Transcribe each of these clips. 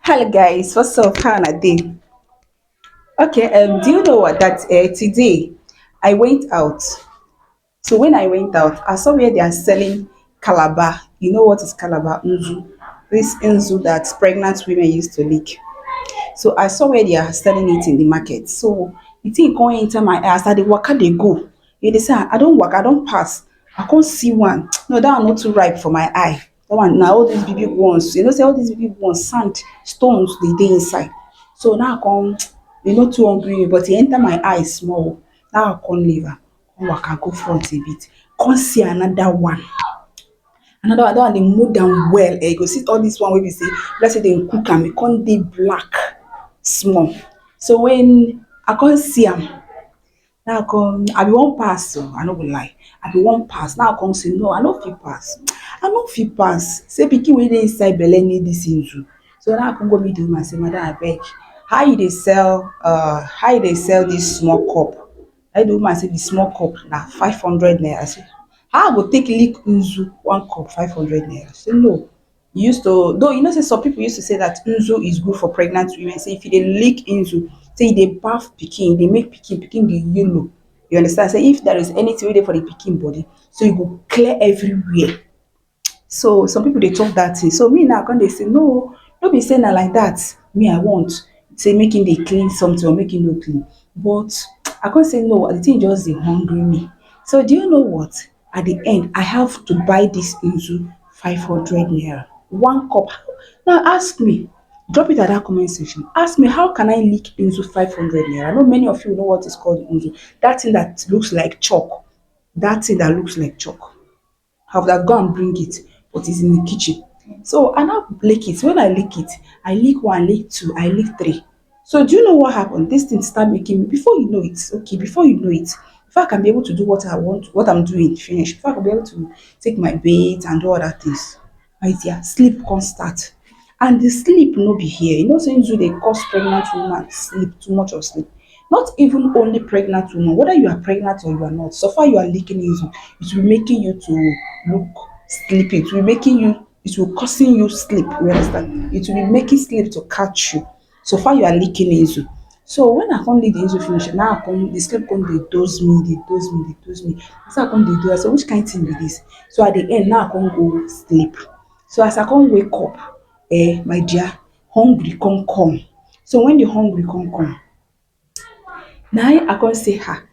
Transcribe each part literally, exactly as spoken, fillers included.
Hello guys, what's up? How are you? Okay, um, do you know what that uh, today I went out. So when I went out, I saw where they are selling Calabar. You know what is Calabar? Nzu. This Nzu that pregnant women used to lick. So I saw where they are selling it in the market. So the thing come enter my eye as I dey waka dey go. You dey say, "Ah, I don't walk, I don't pass." I can't see one. No, that one not too ripe for my eye. That one now, all these big ones. You know, say all these big ones, sand, stones, they dey inside. So now I come, you know, too hungry, but he enter my eye small. Now I come leave am. Come waka go front a bit. Come see another one. Another one, that one they mold am well. Eh, you go see all this one wey be say, let's say they cook am, e come dey black small. So when I come see am, now I come, I be one pass, so I no go lie. I be one pass. Now I come say, "No, I no fit pass. I no fit pass." Say pikin wey dey inside belle need this thing too. So now I come go meet the woman, say, "Madam, I beg, how you dey sell, uh, how you dey sell this small cup?" Now the woman say the small cup na five hundred naira. I say, "How I go take lick Nzu one cup five hundred naira?" Say, "No." You used to, though you know say some people used to say that Nzu is good for pregnant women. Say if you dey lick Nzu, say you dey bath pikin, you dey make pikin, pikin dey yellow. You understand? Say if there is anything wey dey for the pikin body, so you go clear everywhere. So some people dey talk that thing. So me now, I come dey say, "No, no be say na like that. Me, I want say make him dey clean something or make him no clean." But I come say, "No, the thing just dey hungry me." So do you know what? At the end, I have to buy this Nzu five hundred naira. One cup. Now ask me, drop it at that comment section. Ask me, how can I lick Nzu five hundred naira? I know many of you know what is called Nzu. That thing that looks like chalk. That thing that looks like chalk. I would have gone and bring it, but it's in the kitchen. So I now lick it. When I lick it, I lick one, lick two, I lick three. So do you know what happened? This thing start making me, before you know it, okay, before you know it, before I can be able to do what I want, what I'm doing, finish, before I can be able to take my bath and do other things, my dear, sleep come start. And the sleep no be here. You know, say Nzu dey cause pregnant woman sleep, too much of sleep. Not even only pregnant woman, whether you are pregnant or you are not, so far you are licking Nzu, it will be making you to look sleepy. It will be making you, it will causing you sleep. You understand? It will be making sleep to catch you. So far you are licking Nzu. So when I come lick the Nzu finish, now I come, the sleep come dey doze me, dey doze me, dey doze me. So I come dey do, I say, "Which kind thing be this?" So at the end, now I come go sleep. So as I come wake up, eh, my dear, hungry come come. So when the hungry come come, now I come say, "Ha,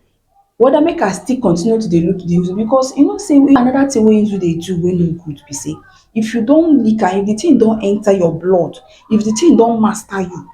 whether make I still continue to dey look the Nzu?" Because you know say another thing wey Nzu dey do wey no good be say, if you don lick am, if the thing don enter your blood, if the thing don master you,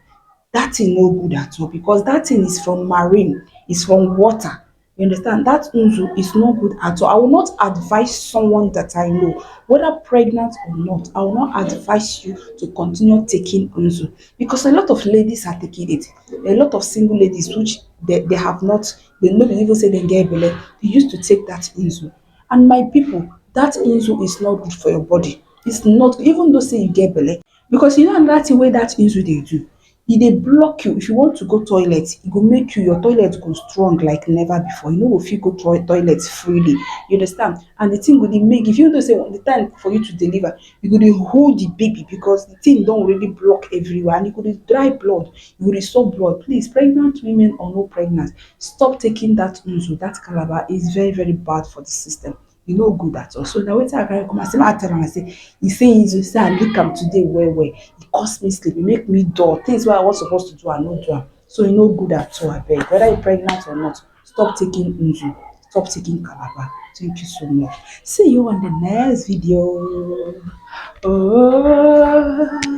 that thing no good at all, because that thing is from marine, it's from water. You understand? That Nzu is not good at all. I will not advise someone that I know, whether pregnant or not, I will not advise you to continue taking Nzu, because a lot of ladies are taking it. A lot of single ladies, which they, they have not, they no be even say they get belle, they used to take that Nzu. And my people, that Nzu is not good for your body. It's not, even though say you get belle, because you know another thing wey that Nzu dey do, e dey block you. If you want to go toilet, e go make you, your toilet go strong like never before. You no go fit go toi- toilet freely. You understand? And the thing go dey make, if you know say the time for you to deliver, you go dey hold the baby, because the thing don already block everywhere, and e go dey dry blood, e go dey suck blood. Please, pregnant women or no pregnant, stop taking that Nzu. That Calabar is very, very bad for the system. E no good at all. So na wetin I carry come. I say, I tell am, I say, "E say Nzu, say I lick am today well well. E cause me sleep, e make me dull. Things wey I was supposed to do, I no do am." So e no good at all, abeg. Whether you pregnant or not, stop taking Nzu, stop taking Calabar. Thank you so much. See you on the next video. Oh.